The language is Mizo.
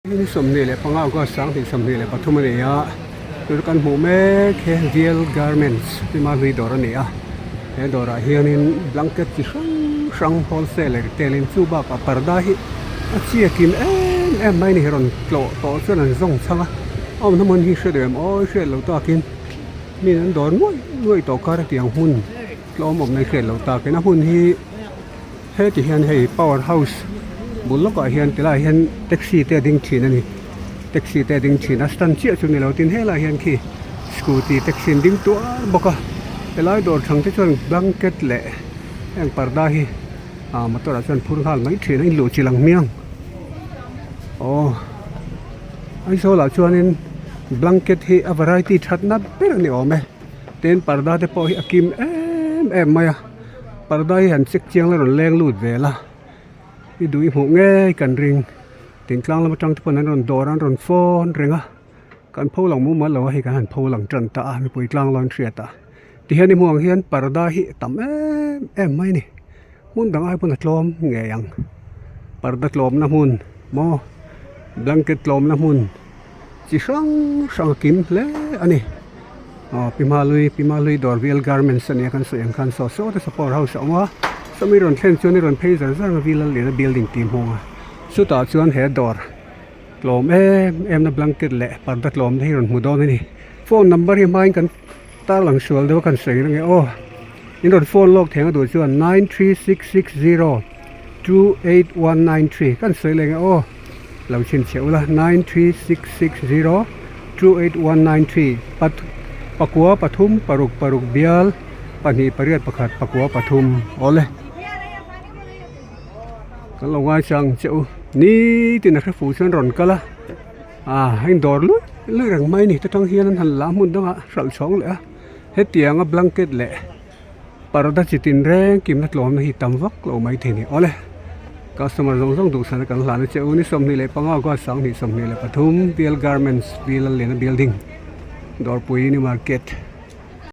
Ni 25 August 2023 a ni a, tuna kan hmuh mek hi Real Garments tima hlui dawr a ni a, he dawrah hianin blanket chi hrang hrang wholesale leh retail in chu bakah parda hi a chiakin em em mai a ni rawn tlawh tawh chuan an zawng chhang a, a awmna hmun hi hre duh em aw hriat loh takin mi an dawr nuaih nuaih tawh kar hetiang hmun tlawm awmna hi hriat loh takin a hmun hi. Heti hian hei power house bul lawkah hian ti laiah hian taxi te a ding thin a ni taxi te a ding thin a stand chiah chu ni lo tin helaiah hian khi scooty taxi an ding tuar bawk a helai dawr thang te chuan blanket leh heng parda hi ah motor ah chuan phur nghal mai thin a in luh chilh ang hmiang aw Aizawl ah chuanin blanket hi a variety thatna ber a ni awm e tin parda te pawh hi a kim em em mai a. Parda hi han check chiang la rawn leng lut vel a i duh i hmuh ngei kan ring tintlang lam atang te pawn an rawn dawr a an rawn fawn reng a kan pho lang mumal lo a hei kan han pho lang tan ta a mipui tlang lawn hriat a tihian i hmuh ang hian parda hi a tam em em mai a ni hmun dang ai pawn a tlawm ngei ang parda tlawmna hmun maw blanket tlawmna hmun chi hrang hrang a kim hle a ni. Aw pi Malui pi Malui dawr Real Garments a nia kan sawi ang khan saw saw te support house a awm a sawmi rawn thlen chuan i rawn phei zar zar a V Lalliana building tih hmawng a chutah chuan he dawr tlawm em em na blanket leh parda tlawm te hi rawn hmu dawn a ni phone number hi hmain kan tarlang sual deuh a kan sawi reng e aw in rawn phone lawk theng a duh chuan 93660 28193 kan sawi leh ang e aw. Lo chhinchhiah ula 93660 28193 pat pakua pathum paruk paruk bial pahnih pariat pakhat pakua pathum awle kan lo ngai chang che u nitin a hre fu chuan rawn kal a ah a indawr luih luih reng mai a ni ta tang hian an han la hmun dangah hralh chhawng leh a hetianga blanket leh. Parda chi tin reng kimna tlawmna hi tam vak lo mai thei a ni. Awle, customer zawng zawng duhsana kan hlan a che u ni 25 August 2023 Bial Garments Bial Lalliana Building Dawrpui New Market.